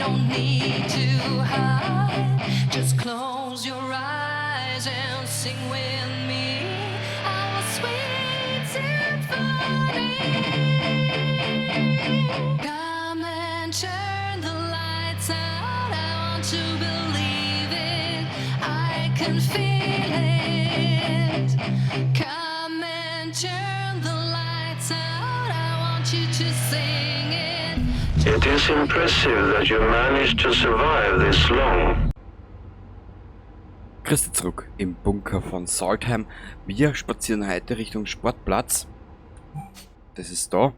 don't need to hide. Just close your eyes and sing with me our sweet symphony. Come and turn the lights out. I want to believe it. I can feel it. Come and turn the lights out. I want you to sing it. It is impressive that you managed to survive this long. Christi zurück im Bunker von Saltheim. Wir spazieren heute Richtung Sportplatz. Das ist da.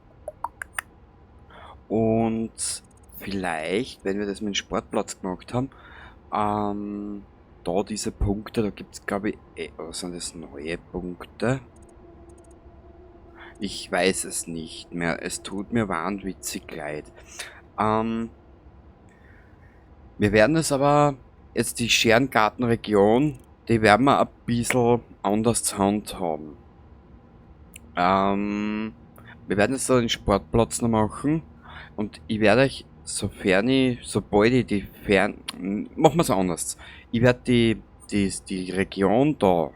Und vielleicht, wenn wir das mit dem Sportplatz gemacht haben, da diese Punkte, da gibt's, glaub ich, oder sind das neue Punkte? Ich weiß es nicht mehr. Es tut mir wahnwitzig leid. Wir werden es aber jetzt die Scherengartenregion, die werden wir ein bisschen anders handhaben. Wir werden jetzt da den Sportplatz noch machen und ich werde euch, sofern ich, sobald ich die Fern-, machen wir's anders. Ich werde die Region da,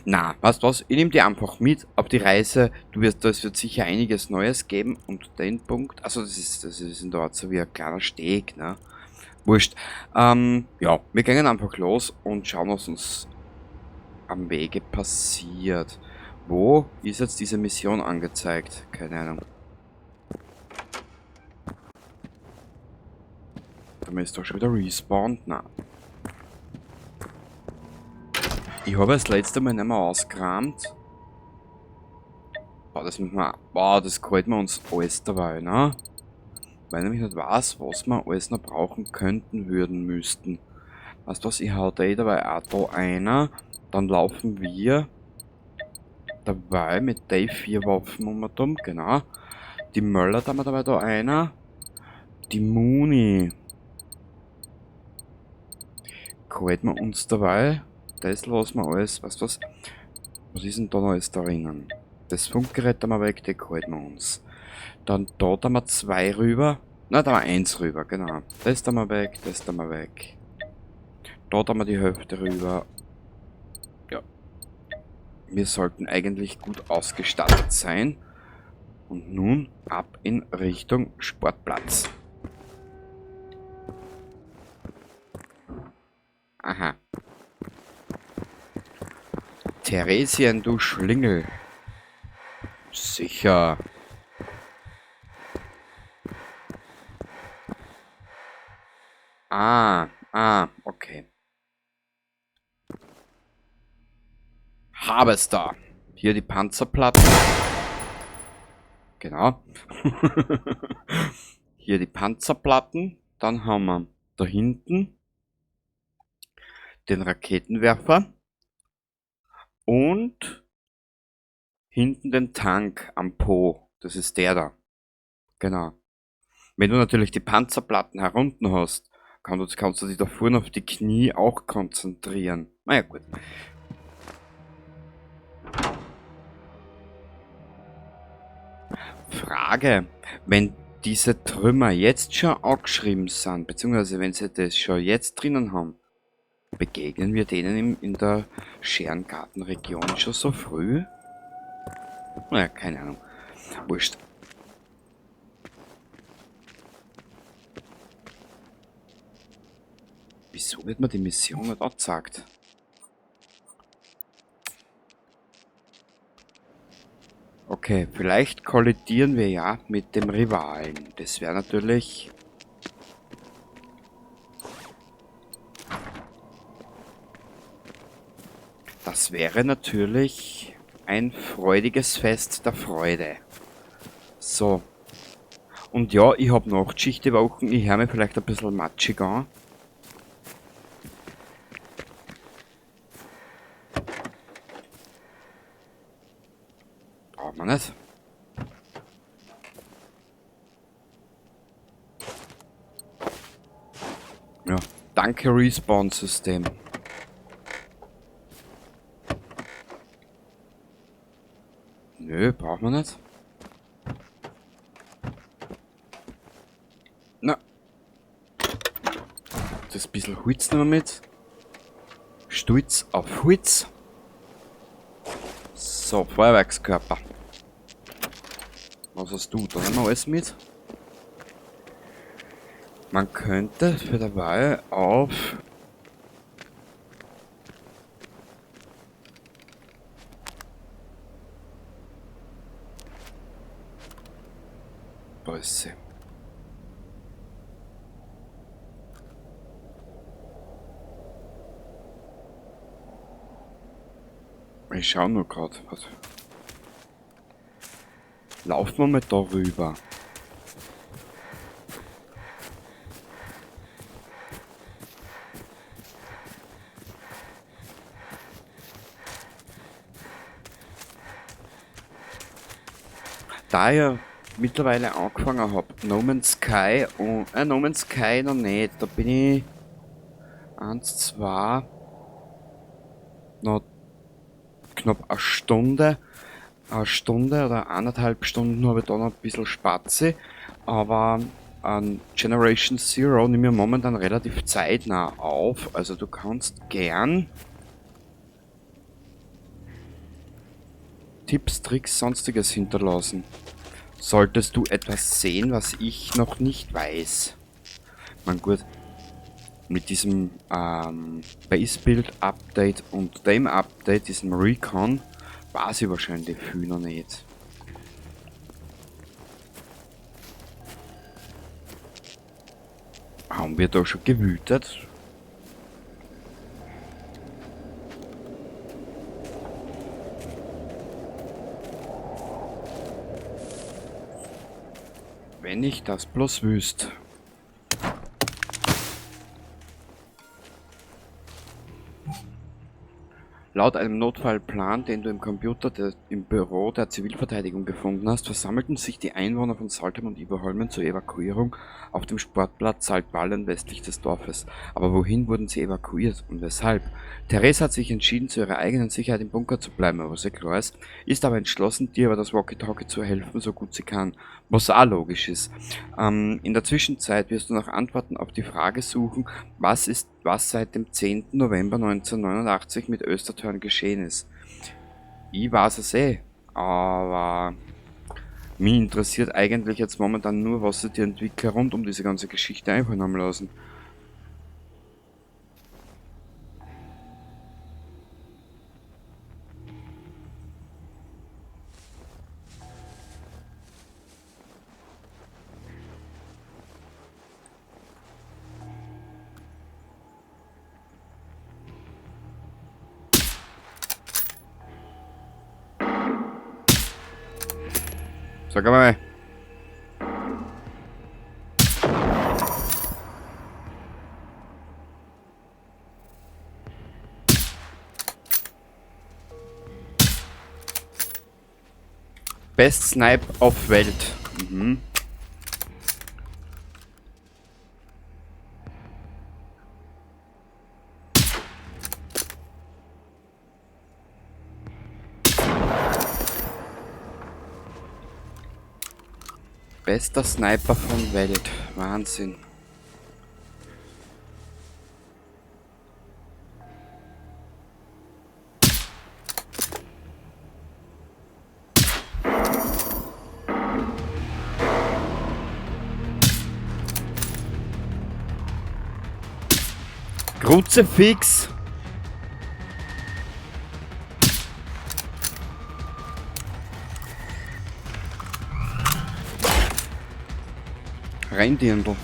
na, weißt du was, ich nehme die einfach mit auf die Reise. Es wird sicher einiges Neues geben und den Punkt, also das ist in der Art so wie ein kleiner Steg, ne? Wurscht. Ja, wir gehen einfach los und schauen, was uns am Wege passiert. Wo ist jetzt diese Mission angezeigt? Keine Ahnung. Da ist doch schon wieder respawned. Na. Ich habe das letzte Mal nicht mehr ausgeräumt. Boah, das müssen wir, boah, das gefällt mir uns alles dabei, ne? Weil ich nämlich nicht weiß, was wir alles noch brauchen könnten, würden, müssten. Weißt du was, ich hau da eh dabei auch da einer. Dann laufen wir dabei mit den 4 Waffen um und um, genau. Die Möller da haben wir dabei da einer. Die Muni. Gefällt mir uns dabei. Das lassen wir alles. Weißt du was? Was ist denn da noch alles drinnen? Das Funkgerät haben wir weg, die halten wir uns. Dann da haben wir 2 rüber. Na, da haben wir 1 rüber, genau. Das haben wir weg, das haben wir weg. Da haben wir die Hälfte rüber. Ja. Wir sollten eigentlich gut ausgestattet sein. Und nun ab in Richtung Sportplatz. Aha. Theresien, du Schlingel. Sicher. Ah, ah, okay. Harvester. Hier die Panzerplatten. Genau. Hier die Panzerplatten. Dann haben wir da hinten den Raketenwerfer. Und hinten den Tank am Po. Das ist der da. Genau. Wenn du natürlich die Panzerplatten herunten hast, kannst du dich da vorne auf die Knie auch konzentrieren. Naja, gut. Frage, wenn diese Trümmer jetzt schon angeschrieben sind, beziehungsweise wenn sie das schon jetzt drinnen haben, begegnen wir denen in der Scherengartenregion schon so früh? Naja, keine Ahnung. Wurscht. Wieso wird mir die Mission nicht angezeigt? Okay, vielleicht kollidieren wir ja mit dem Rivalen. Das wäre natürlich... Das wäre natürlich ein freudiges Fest der Freude. So. Und ja, ich hab Nachtschicht die Wochen. Ich hör mir vielleicht ein bisschen matschig an. Braucht man nicht. Ja, danke Respawn-System. Nö, braucht man nicht. Na. bisschen Holz nehmen wir mit. Stolz auf Holz. So, Feuerwerkskörper. Was hast du? Da nehmen wir alles mit. Man könnte für dabei auf... Da ist sie. Ich schau nur grad. Was. Laufen wir mal da rüber. Da ich ja mittlerweile angefangen hab, No Man's Sky und No Man's Sky noch nicht. Da bin ich 1, 2, noch knapp eine Stunde oder 1,5 Stunden habe ich da noch ein bisschen Spazi, aber an Generation Zero nehme ich momentan relativ zeitnah auf, also du kannst gern Tipps, Tricks, sonstiges hinterlassen. Solltest du etwas sehen, was ich noch nicht weiß. Man gut, mit diesem Base-Build-Update und dem Update, diesem Recon, weiß ich wahrscheinlich viel noch nicht. Haben wir da schon gewütet? Wenn ich das bloß wüsste. Laut einem Notfallplan, den du im Computer im Büro der Zivilverteidigung gefunden hast, versammelten sich die Einwohner von Saltholm und Iboholmen zur Evakuierung auf dem Sportplatz Saltballen westlich des Dorfes. Aber wohin wurden sie evakuiert und weshalb? Therese hat sich entschieden, zu ihrer eigenen Sicherheit im Bunker zu bleiben, was ja klar ist, ist aber entschlossen, dir über das Walkie-Talkie zu helfen, so gut sie kann, was auch logisch ist. In der Zwischenzeit wirst du nach Antworten auf die Frage suchen, was seit dem 10. November 1989 mit Östertörn geschehen ist. Ich weiß es eh, aber mich interessiert eigentlich jetzt momentan nur, was sich die Entwickler rund um diese ganze Geschichte einfallen haben lassen. Sag mal. Best Snipe auf Welt. Mhm. Bester Sniper von Welt. Wahnsinn. Kruzifix. Rein, Dirndl.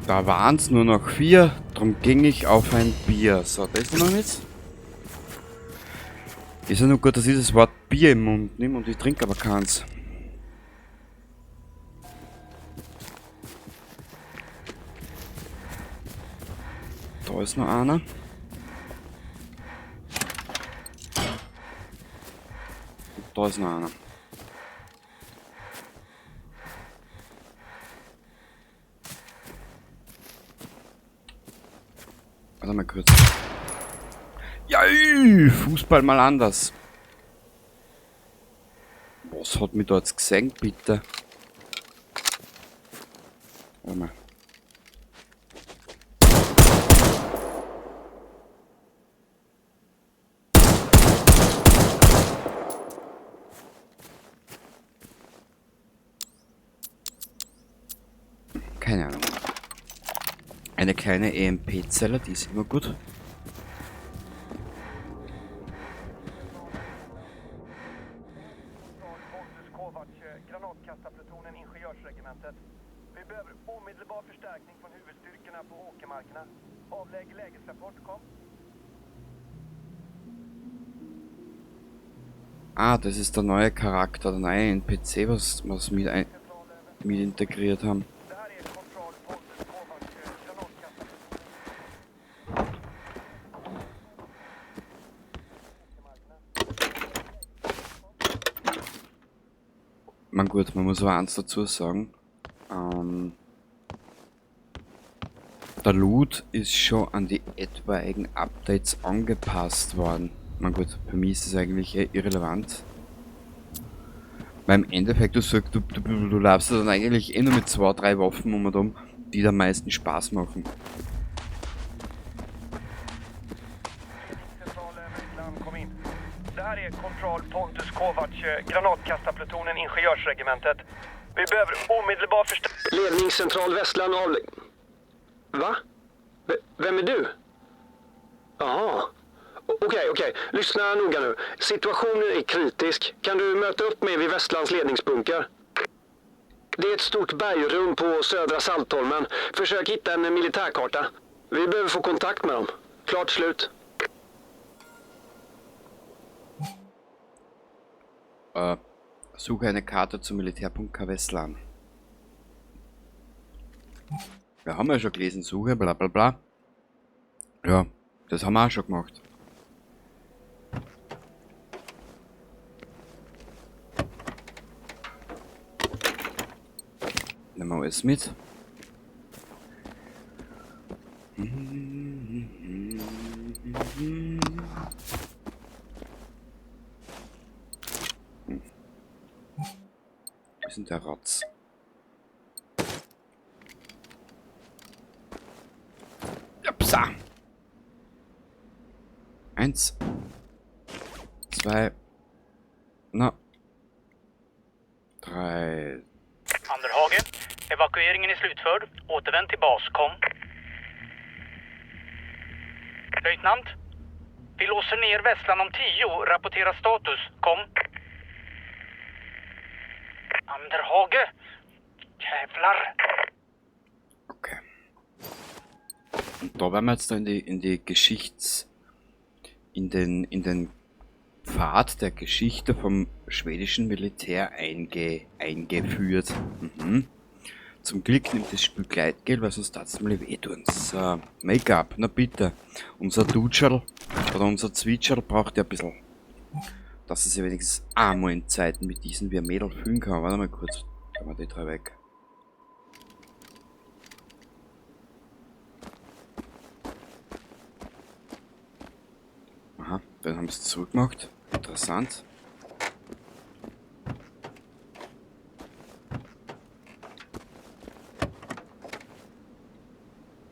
Da waren's nur noch 4, drum ging ich auf ein Bier. So, da ist noch nichts. Ist ja nur gut, dass ich das Wort Bier im Mund nehme und ich trinke aber keins. Da ist noch einer. Und da ist noch einer. Warte mal kurz. Ja, Fußball mal anders. Was hat mich da jetzt gesehen, bitte? Warte mal. Keine Ahnung. Eine kleine EMP-Zelle, die ist immer gut. Pontus Kovac, granatkastarplutonen Ingenjörsregementet. Vi behöver omedelbar förstärkning från huvudstyrkorna på åkermarkerna. Avlägg lägesrapport, kom. Ah, das ist der neue Charakter, der neue NPC, was mit integriert haben. Det här är Kontroll Pontus Kovac, granatkastarplutonen. Man gut, man muss aber eins dazu sagen. Der Loot ist schon an die etwaigen Updates angepasst worden. Man gut, für mich ist das eigentlich eh irrelevant. Weil im Endeffekt, du sagst, du laufst dann eigentlich eh nur mit 2, 3 Waffen um und um, die dir am meisten Spaß machen. Ledningscentralen Westland, kom in. Det här är Kontroll Pontus Kovac, granatkastarplutonen Ingenjörsregementet. Vi behöver omedelbar förstärkning. Ledningscentral Västland avlägg... Va? Vem är du? Jaha. Okej, okej. Lyssna noga nu. Situationen är kritisk. Kan du möta upp mig vid Västlands ledningsbunker? Det är ett stort bergrum på södra Saltholmen. Försök hitta en militärkarta. Vi behöver få kontakt med dem. Klart slut. Suche eine Karte zum Militärbunker Westland. Wir haben ja schon gelesen, Suche, bla bla bla. Ja, das haben wir auch schon gemacht. Nehmen wir alles mit. Wo ist denn der Rotz? Upsa. 1, 2, na, 3. Anderhage, evakueringen är slutförd. Återvänd till bas, kom. Löjtnant, vi låser ner Vesslan om 10. Rapportera status, kom. Anderhage! Jävlar! Okay. Und da werden wir jetzt da in die, in die Geschichts-, in den, in den Pfad der Geschichte vom schwedischen Militär eingeführt. Zum Glück nimmt das Spiel Gleitgel, weil sonst tat's mir wehtun. So, Make-up, na bitte. Unser Dutscherl oder unser Zwitscherl braucht ja ein bisschen, dass es sich wenigstens einmal in Zeiten mit diesen wie ein Mädel fühlen kann. Warte mal kurz, kann man die drei weg. Aha, dann haben sie es zurückgemacht. Interessant.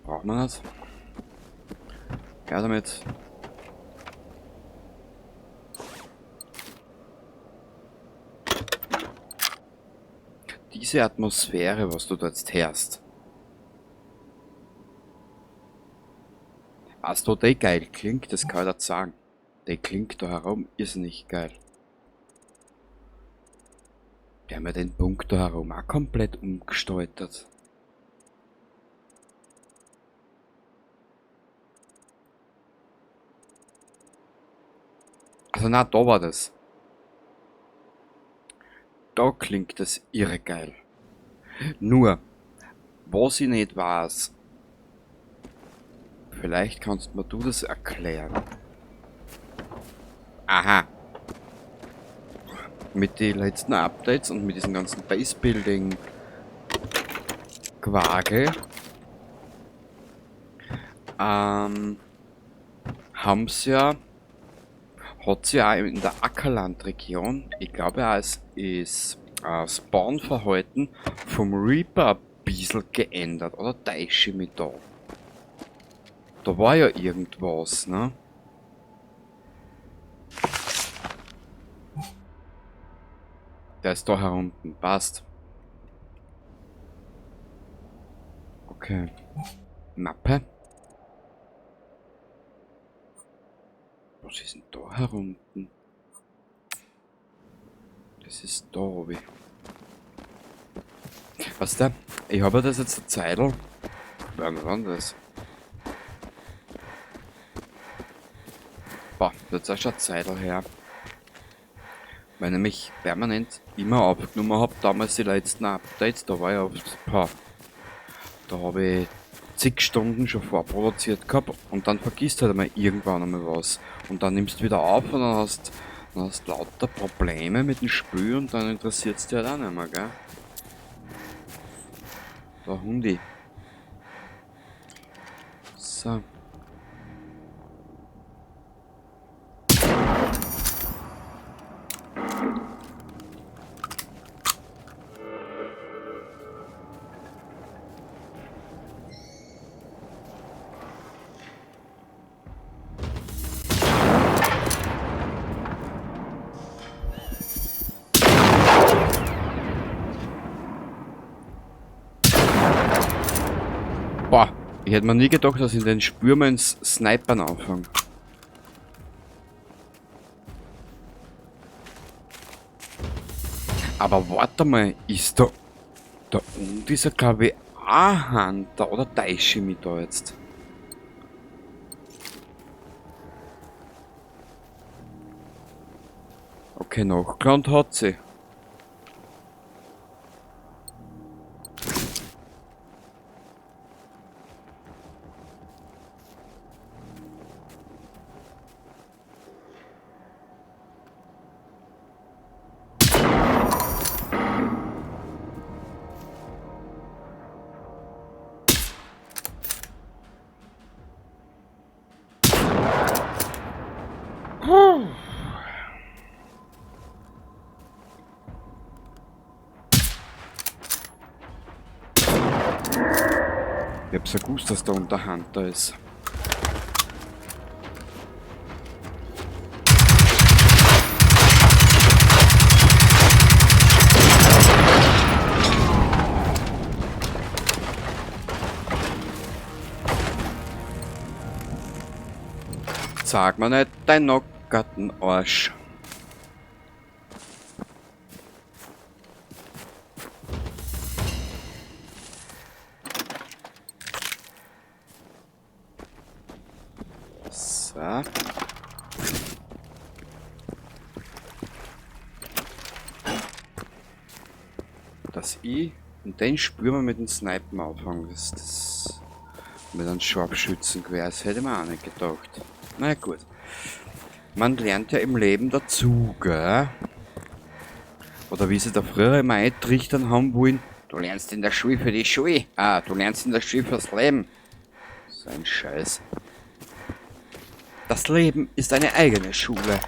Braucht man das? Ja, damit. Diese Atmosphäre, was du da jetzt hörst. Was da die geil klingt, das kann ich dir sagen. Der klingt da herum irrsinnig geil. Die haben ja den Punkt da herum auch komplett umgestaltet. Also na, da war das. Da klingt das irre geil. Nur, was ich nicht weiß, vielleicht kannst mir du das erklären. Aha. Mit den letzten Updates und mit diesem ganzen Base-Building-Quagel, Haben sie ja, hat sie ja in der Ackerlandregion, ich glaube auch, es ist Spawnverhalten vom Reaper ein bisschen geändert, oder täusche ich mich da? Da war ja irgendwas, ne? Der ist da herunten, passt. Okay. Mappe. Was ist denn da herunten? Das ist da, obi. Weißt du, ich habe das jetzt eine Zeitl. Wann war denn das? Boah, das ist auch schon eine Zeitl her. Weil ich nämlich permanent immer aufgenommen hab, damals die letzten Updates, da war ich auf, boah, da habe ich zig Stunden schon vorproduziert gehabt und dann vergisst halt einmal irgendwann einmal was. Und dann nimmst du wieder auf und dann hast lauter Probleme mit dem Spiel und dann interessiert's dich halt auch nicht mehr, gell? Da Hundi. So. Boah, ich hätte mir nie gedacht, dass ich in den Spürmans Snipern anfange. Aber warte mal, ist da... Da unten ist er, glaube ich, auch Hunter, oder täusche ich mich da jetzt? Okay, nachgelandet hat sie. Ich hab's ja gewusst, dass da unter Hunter ist. Sag mir nicht, dein nockerten Arsch. So. Dass ich und den spüren wir mit dem Snipen anfangen. Das mit einem Scharfschützengewehr, das hätte ich mir auch nicht gedacht. Na gut. Man lernt ja im Leben dazu, gell? Oder wie sie da früher immer eintrichtern haben wollen. Du lernst in der Schule für die Schule. Ah, du lernst in der Schule fürs Leben. So ein Scheiß. Das Leben ist eine eigene Schule.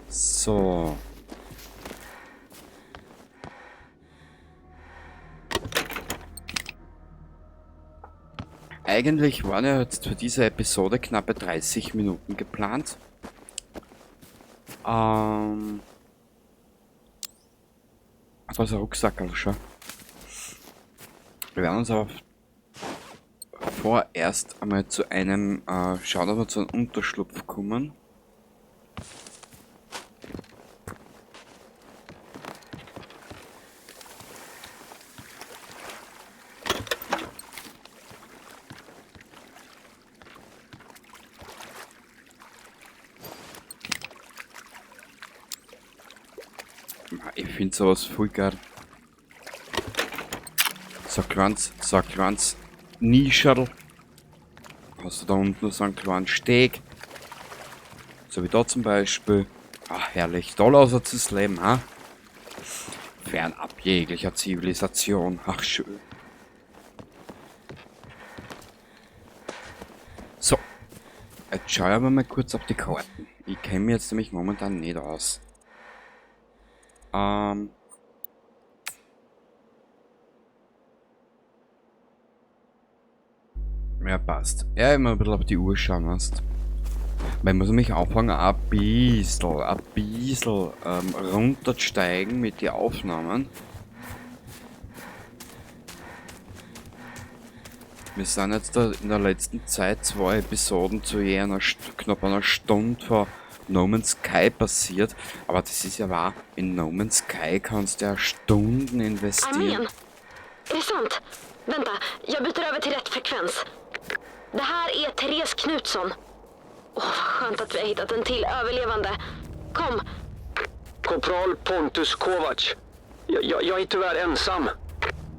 So. Eigentlich waren ja jetzt für diese Episode knappe 30 Minuten geplant. Da ist ein Rucksack also schon. Wir werden uns aber vorerst einmal zu einem, schauen, ob wir zu einem Unterschlupf kommen. Ich find sowas voll geil. So ein kleines Nischerl. Hast du da unten noch so einen kleinen Steg. So wie da zum Beispiel. Ach, herrlich. Da lass das Leben, ha? Fernab jeglicher Zivilisation. Ach, schön. Jetzt schau ich aber mal kurz auf die Karten. Ich kenne mich jetzt nämlich momentan nicht aus. Ja, passt. Ja, immer ein bisschen auf die Uhr schauen, weißt. Weil ich muss nämlich anfangen, ein bisschen runterzusteigen mit den Aufnahmen. Wir sind jetzt da in der letzten Zeit 2 Episoden zu je einer knapp einer Stunde vor No Man's Sky passiert. Aber das ist ja wahr, in No Man's Sky kannst du ja Stunden investieren. Armén? Är det sant? Vänta, jag byter över till rätt frekvens. Det här är Therese Knutsson. Åh, vad skönt att vi har hittat en till överlevande. Kom! Korpral Pontus Kovac. Jag är tyvärr ensam.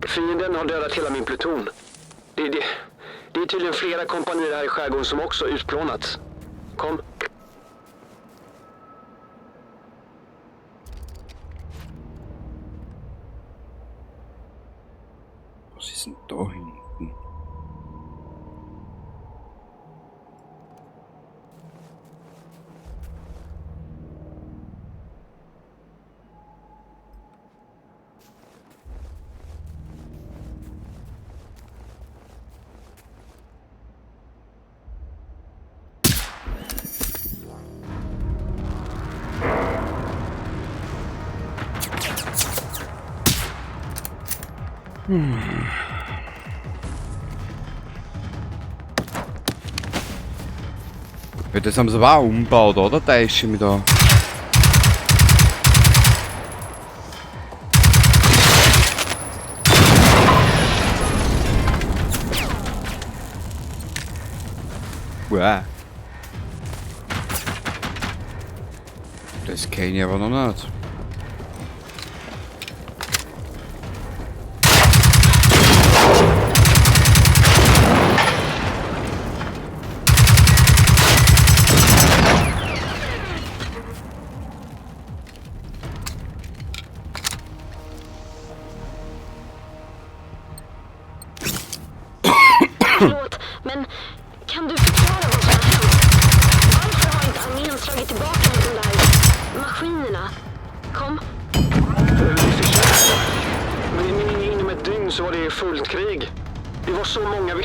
Fienden har dödat hela min pluton. Det är tydligen flera kompanier här i skärgården som också utplånats. Kom. Was ist denn da hinten? Ja, das haben sie aber auch umgebaut, oder? Da ist schon wieder. Wow. Das kenn ich aber noch nicht. Förlåt, men kan du förklara vad som har hänt? Varför har inte armén slagit tillbaka mot de där maskinerna? Kom. Men inom ett dygn så var det fullt krig. Det var så många vi...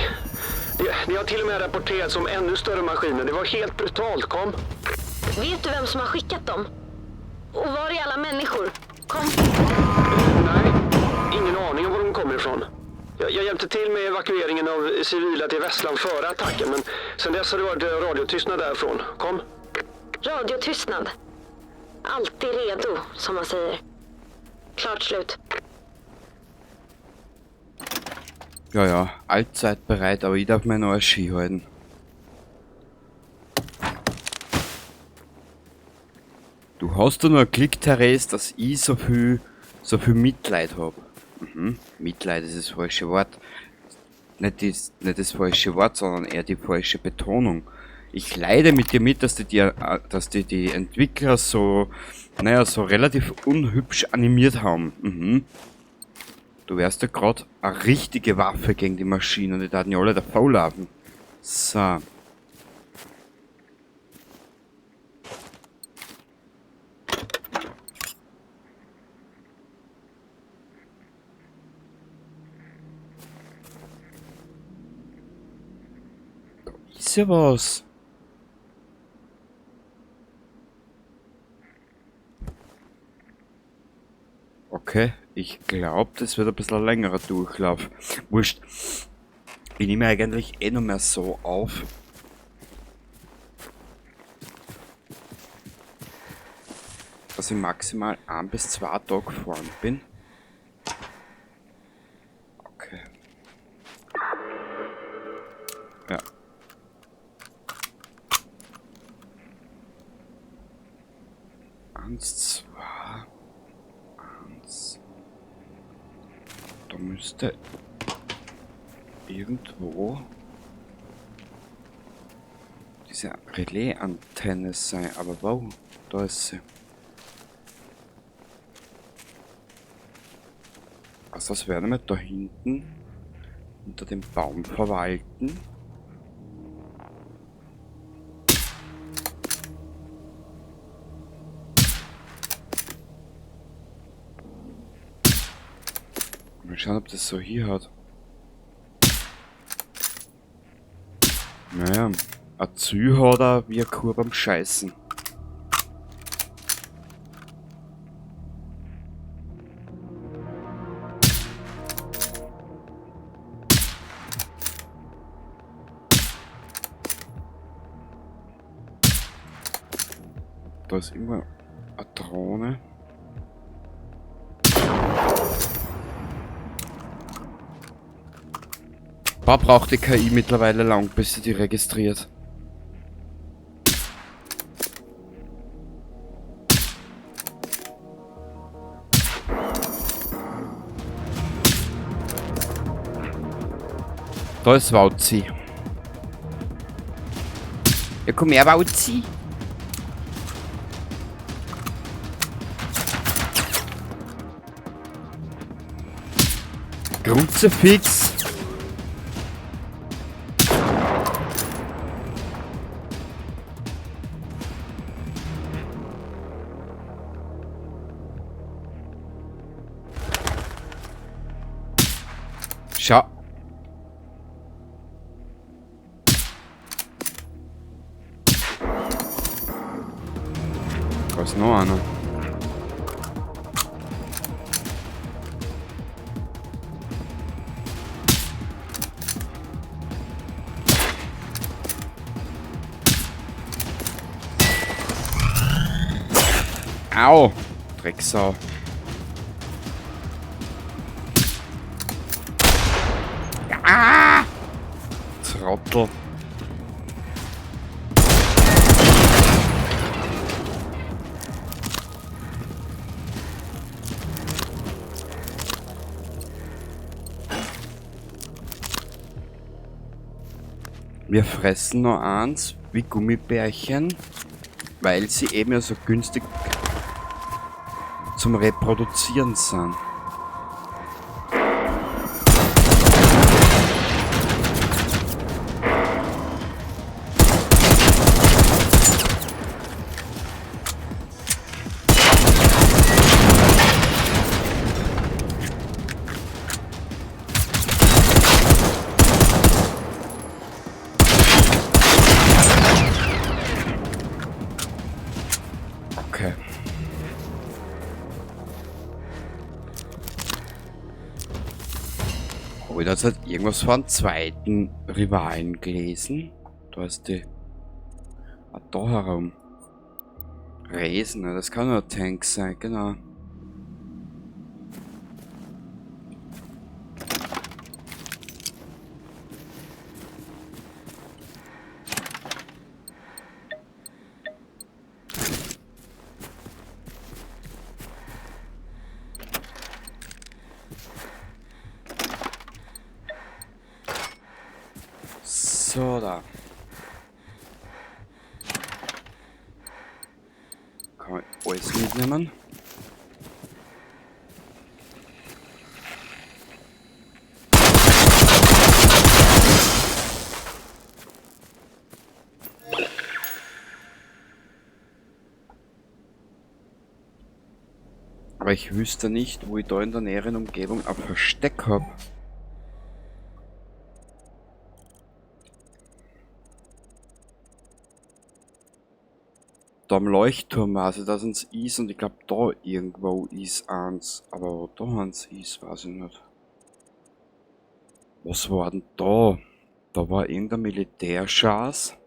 Det har till och med rapporterats om ännu större maskiner. Det var helt brutalt, kom. Vet du vem som har skickat dem? Och var är alla människor? Kom. Nej, ingen aning om var de kommer ifrån. Jag hjälpte till med evakueringen av civila till Vesslan före attacken, men sen dess har det varit radiotystnad därifrån. Kom. Radiotystnad. Alltid redo, som man säger. Klart slut. Ja, ja, allzeit bereit, aber ich darf mir noch ein Ski halten. Du hast da nur einen Klick, Therese, dass ich so viel Mitleid hab. Mhm. Mitleid ist das falsche Wort. Nicht das falsche Wort, sondern eher die falsche Betonung. Ich leide mit dir mit, dass die Entwickler so relativ unhübsch animiert haben. Mhm. Du wärst ja grad eine richtige Waffe gegen die Maschinen, die taten ja alle davonlaufen. So. Da ist ja was. Okay, ich glaub, das wird ein bisschen ein längerer Durchlauf. Wurscht. Ich nehme eigentlich eh noch mehr so auf. Dass ich maximal 1 bis 2 Tage gefahren bin. Okay. Ja. 1, 2, 1. Da müsste irgendwo diese Relais-Antenne sein, aber wow, da ist sie. Also das werden wir da hinten unter dem Baum verwalten. Mal schauen, ob das so hier hat. Naja, ein Ziel hat er wie eine Kuh beim Scheißen. Da ist immer eine Drohne. Boah, braucht die KI mittlerweile lang, bis sie die registriert. Da ist Wauzi. Ja, komm her, Wauzi. Kruzifix. Schau. Da ist noch einer. Au! Drecksau. Ah! Trottel. Wir fressen noch eins, wie Gummibärchen, weil sie eben ja so günstig zum Reproduzieren sind. Okay. Habe ich da jetzt halt irgendwas von zweiten Rivalen gelesen? Da ist die... Ah, da herum. Resen, ne? Das kann nur ein Tank sein, genau. So, da. Kann man alles mitnehmen. Aber ich wüsste nicht, wo ich da in der näheren Umgebung ein Versteck hab. Da am Leuchtturm weiß ich, dass eins ist und ich glaub, da irgendwo ist eins. Aber wo da eins ist, weiß ich nicht. Was war denn da? Da war irgendein Militärscheiß.